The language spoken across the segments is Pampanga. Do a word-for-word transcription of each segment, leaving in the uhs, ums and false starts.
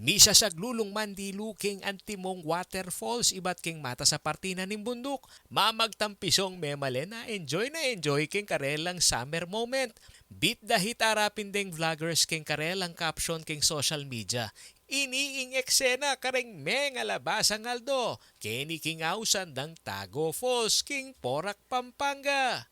Misasaglulung mandilu king antimong waterfalls ibat king matas a parti na ning bunduk. Mamagtampisong memalen a enjoy na enjoy king karelang summer moment. Bit da hit arapin deng vloggers king karelang caption king social media. Ini ing eksena kareng mengalabasang aldo keni king ausan dang Tago Falls king Porac, Pampanga.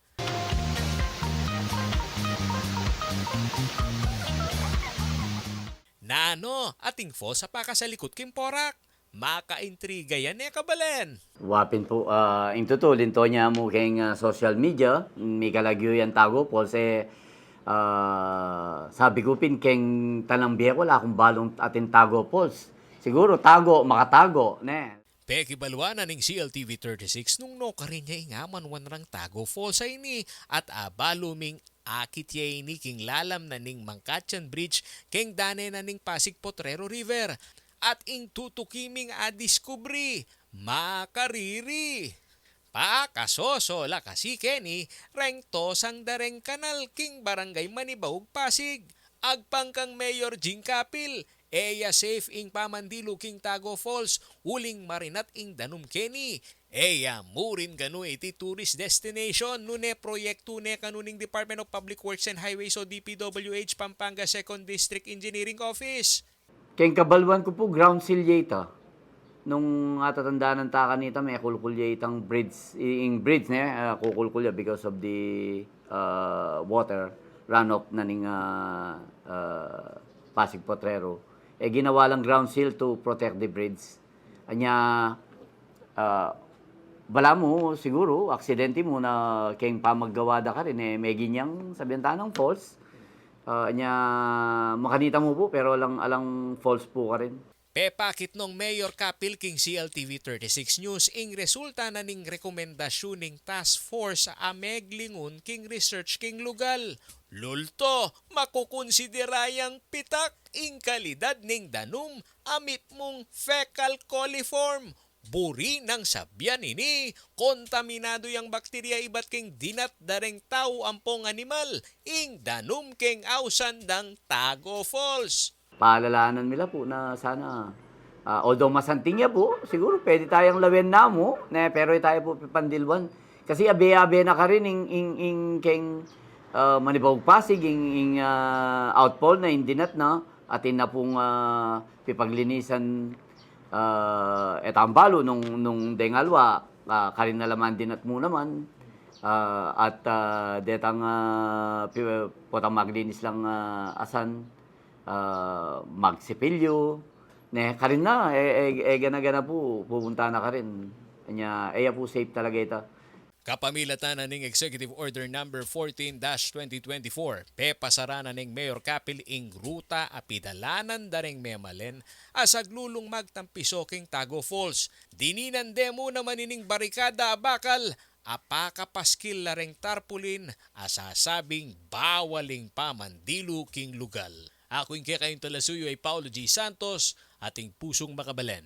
Nanu, ating falls a pakasalikut king Porac? Makaintriga ya, ne, kabalen? Wa pin pu, ah, ing tutu, linto ne mu keng, ah, social media, mikalagyu yang Tago Falls, e, ah, sabi ku pin keng tanang bie ku, ala kung balung atin Tago Falls. Siguru tago, makatago, ne? Pekibaluan na ning C L T V thirty-six nung nukarin ya ing amanwan rang Tago Falls a ini at abalu ming akit ya ini king lalam na ning Mangkatyan Bridge keng dane na ning Pasig Potrero River. At ing tutuki ming adiskubri, makariri. Pakasosola kasi keni reng tosang da reng kanal king Barangay Manibaug, Pasig. Agpang kang Mayor Jing Capil, e ya safe ing pamandilu king Tago Falls uling marinat ing danum keni. E ya mu rin ganu iti tourist destination nune proyektu ne kanu ning Department of Public Works and Highways o D P W H Pampanga Second District Engineering Office. Keng kabaluan ku pu, ground seal ya ita. Nung atatandanan ta kanita, mekulkul ya itang bridge, i-, ing bridge ne, ah, kukulkul ya because of the, ah, water runoff na ning, ah, ah, Pasig Potrero. E ginawa lang ground seal to protect the bridge. Anya, ah, balamu siguru aksidente mu na keng pamaggawa da karin, e, megin yang sabian ta nang falls. Ah, anya, makanita mu pu, pero alang, alang falls pu karin. Pepakit nong Mayor Capil king C L T V thirty-six News ing resulta na ning rekomendasyun ning task force a meglingun king research king lugal. Lulto, makukunsidera yang pitak ing kalidad ning danum a mipmung fecal coliform. Buri nang sabian ini, kontaminadu yang bakterya ibat king dinat da reng tau ampong animal ing danum keng ausan dang Tago Falls. Paalalanan mi la pu na sana, ah, although masanting ya pu, siguru pwede tayang lawen na mu, ne, pero e taya pu pipandiluan. Kasi abe-abe na karin ing, ing, ing keng, ah, Manibaug, Pasig, ing, ing, ah, outfall na, ing dinat na, atin na pung, ah, pipaglinisan, ah, e tambalu nung, nung deng alwa, ah, karin na la man dinat mu naman, ah, at, ah, detang, ah, pi-, potang maglinis lang, ah, asan, ah, magsipilyu, ne, karin na, e, e, e, gana-gana pu, pupunta na karin. Anya, e ya pu safe talaga ita. Kapamilatan na ning Executive Order Number fourteen dash twenty twenty-four, pepasara na ning Mayor Capil ing ruta a pidalanan da reng memalen a saglulung magtampiso king Tago Falls. Dininan de mu naman ining barikada a bakal a pakapaskil la reng tarpaulin a sasabing bawal ing pamandilu king lugal. Aku ing kekayung talasuyu ay Paulo G Santos, ating pusung makabalen.